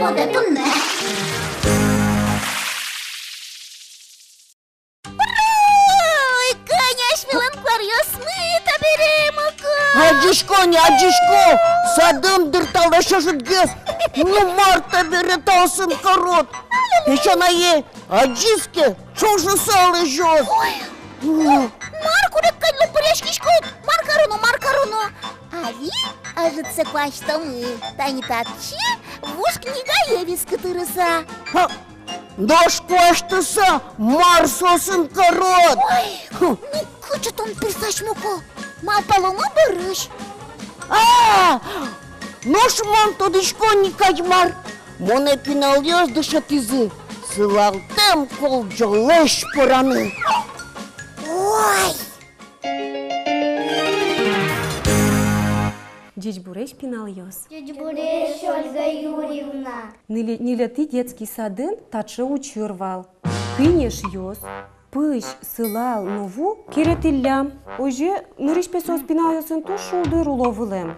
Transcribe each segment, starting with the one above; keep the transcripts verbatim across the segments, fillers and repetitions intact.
Ура! Ой, кӧня асьмелэн куаръёсмы табере, Моко! Адӟисько ни, адӟисько! Садын дыр талэсь ӧжытгес. Ну, мар табере таосын карод? Песянае адӟиз ке, ӵошыса лэзёз. Ой, ну, мар курегканьлы пыръяськиськод? Мар кароно, мар кароно? Али ӧжытсэ куасьтомы. Тани татчы вуж книгае вискы тырыса. Ха! Нош куасьтыса, мар соосын карод? Ой, ну кыӵе тон пирсась, Моко, малпалоно бӧрысь. А, нош мон тодӥсько ни кадь мар. Монэ пиналъёс дышетӥзы сылалтэм колӟолэсь пораны. Ой! Ӟечбуресь, пиналъёс! Ӟечбуресь, Ольга Юрьевна! Ниле-, нилетӥ детский садын таӵе учыр вал: куинь эшъёс, пызь, сылал но ву, керетӥллям. Озьы нырысь пе соос пиналъёсын туж шулдыр уло вылэм.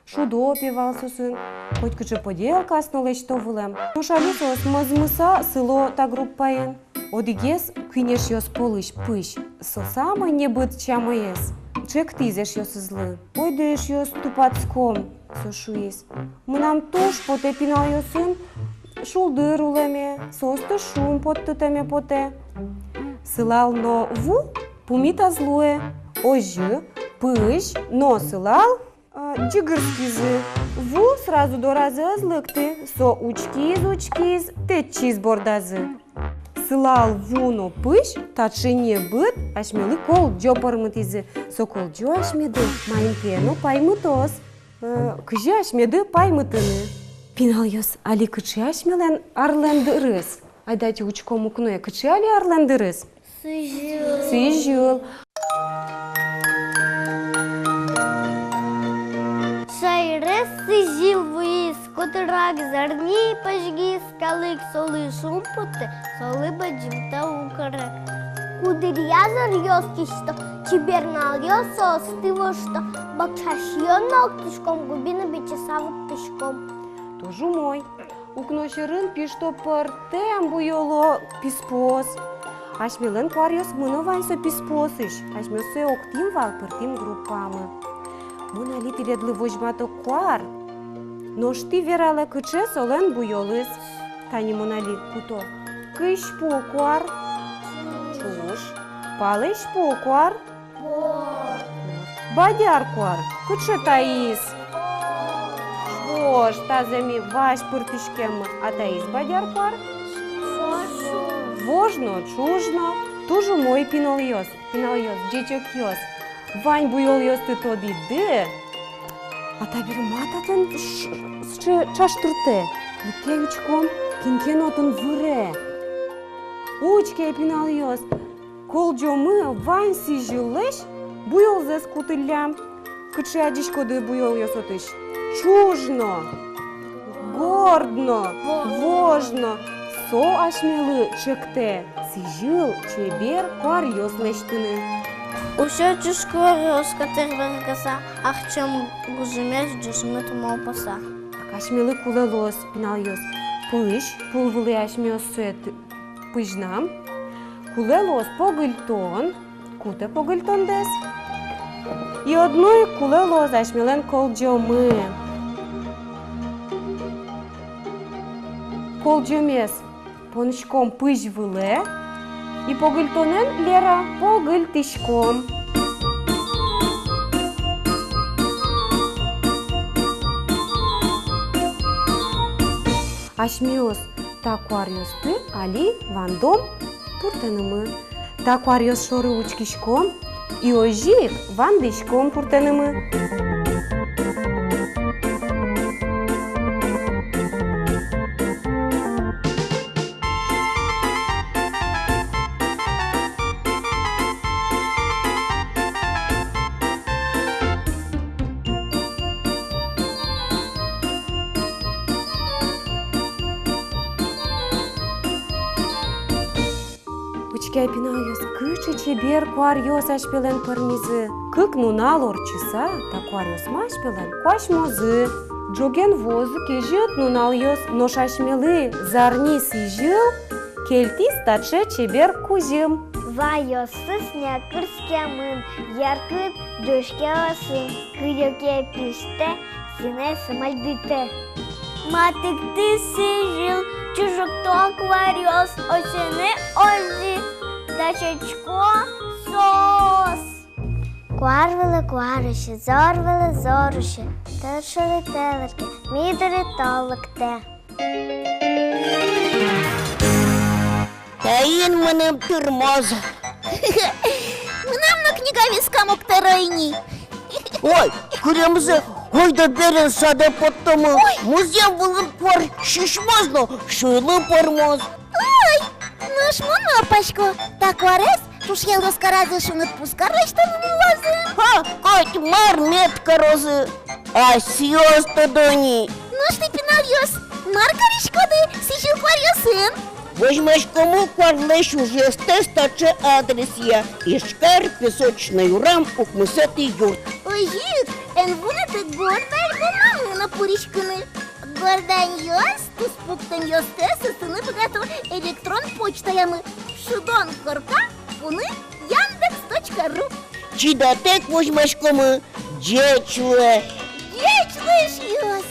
Шудо пе вал соосын, котькыӵе поделкаос но лэсьто вылэм. Нош али соос мӧзмыса сыло та группаен. Одӥгез куинь эшъёс пӧлысь пызь, со самой небыт сямоез, ӵектӥз эшъёсызлы: «Ойдо, эшъёс, тупатском», — со шуиз. «Мынам туж потэ пиналъёсын шулдыр улэме, соосты шумпоттытэме потэ». Сылал но ву пумит ӧз луэ. Озьы пызь но сылал, а, ӟыгырскизы. Ву сразу доразы ӧз лыкты, со учкиз, учкиз, тэтчиз бордазы. Сылал, ву но пызь таӵе небыт асьмелы колӟо пӧрмытӥзы. Со колӟо асьмеды маин ке но паймытоз. Э, кызьы асьмеды паймытыны? Пиналъёс, али кыӵе асьмелэн арлэн дырыз? Айдатэ учком укное, кыӵе али арлэн дырыз? Сӥзьыл. Сӥзьыл. Шаерез сӥзьыл вуиз, котырак зарни пӧзьгиз, калык солы шумпоттэ, солы бадӟым тау каре. Кудыръя зоръёс кисьто, чебер нуналъёс соосты вошто, бакча сиён но октӥськом, губи но бичаса вуттӥськом. Туж умой. Укно сьӧрын пишто пӧртэм буёло писпуос. Асьмелэн куаръёсмы но вань со писпуосысь. Асьмеос сое октӥм вал, пыртӥм группамы. Мон али тӥледлы возьмато куар. Нош тӥ вералэ, кыӵе солэн буёлыз. Тани мон али куто: кызьпу куар — ӵуж, палэзьпу куар — бадяр куар. Кыӵе таиз? Вож. Тазэ ми вазь пыртӥськеммы. А таиз бадяр куар? Вож но, ӵуж но. Туж умой, пиналъёс, пиналъёс, ӟечокъёс. Вань буёлъёсты тодӥды. А табере ма татын ш-, сыӵе ӵаштыртэ? Лыктэ, учком, кин ке но отын выре. Учке, пиналъёс, колӟомы вань сӥзьыллэсь буёлзэс кутӥллям. Кыӵе, адӟиськоды, буёлъёс отысь? Ӵуж но, горд но, вож но. Со асьмелы ӵектэ сӥзьыл, чебер куаръёс лэсьтыны. Усё ӵуж куаръёс котыр берыкаса, артем гужемез ӝужмыт малпаса. Так, асьмелы кулэ луоз, пиналъёс, пызь, пул вылэ асьмеос сое т-, пызьнам. Кулэ луоз погыльтон, кутэ погыльтондэс. И одно ик кулэ луоз асьмелэн колӟомы. Колӟомез понӥськом пызь вылэ и погыльтонэн, Лера, погыльтӥськом. Асьмеос та куаръёсты али вандом пуртэнымы. Та куаръёс шоры учкиськом и озьы ик вандӥськом пуртэнымы. Учке ай, пиналъёс, кыӵе чебер куаръёс асьпелэн пӧрмизы. Кык нунал ортчыса, та куаръёсмы асьпелэн куасьмозы. Ӝоген вуозы кезьыт нуналъёс, нош асьмелы зарни сӥзьыл кельтӥз таӵе чебер кузьым. Ваёсыз некырскемын, яркыт ӝуське ласянь, кыдёке пиштэ, синэз мальдытэ. Матыктӥз сӥзьыл ӵужыто куаръёс, осенэ озьы дасясько соос. Куар вылэ куарысь, зор вылэ зорысь, тӧр шоры тэлырке, ми доры тол лыктэ. Таин мыным тырмоз. Мынам но книга вискам уг тэро ини. Ой, кылемзэ, ойдо берен садэ поттомы. Ой. Музъем вылын куар сисьмоз но, сюйлы пӧрмоз. Ой, нош мон малпасько, та куарез ӵушъялъёс каразы, шуныт пузкар лэсьтэмын луозы. Ха, коть мар мед карозы, асьсэос тодо ни. Нош тӥ, пиналъёс, мар кариськоды сӥзьыл куаръёсын? Возьмаськомы куарлэсь ужъёстэс таӵе адресъя: Ижкар, Песочной урам, укмысэтӥ юрт. Озьы ик эн вунэты горд альбомамы но пыриськыны. Горданъёс туспуктэмъёстэс ыстыны быгато электрон почтаямы: шудон корка пуны яндекс точка ру. Чидатэк возьмаськомы. Ӟеч луэ! Ӟеч луэ, эшъёс!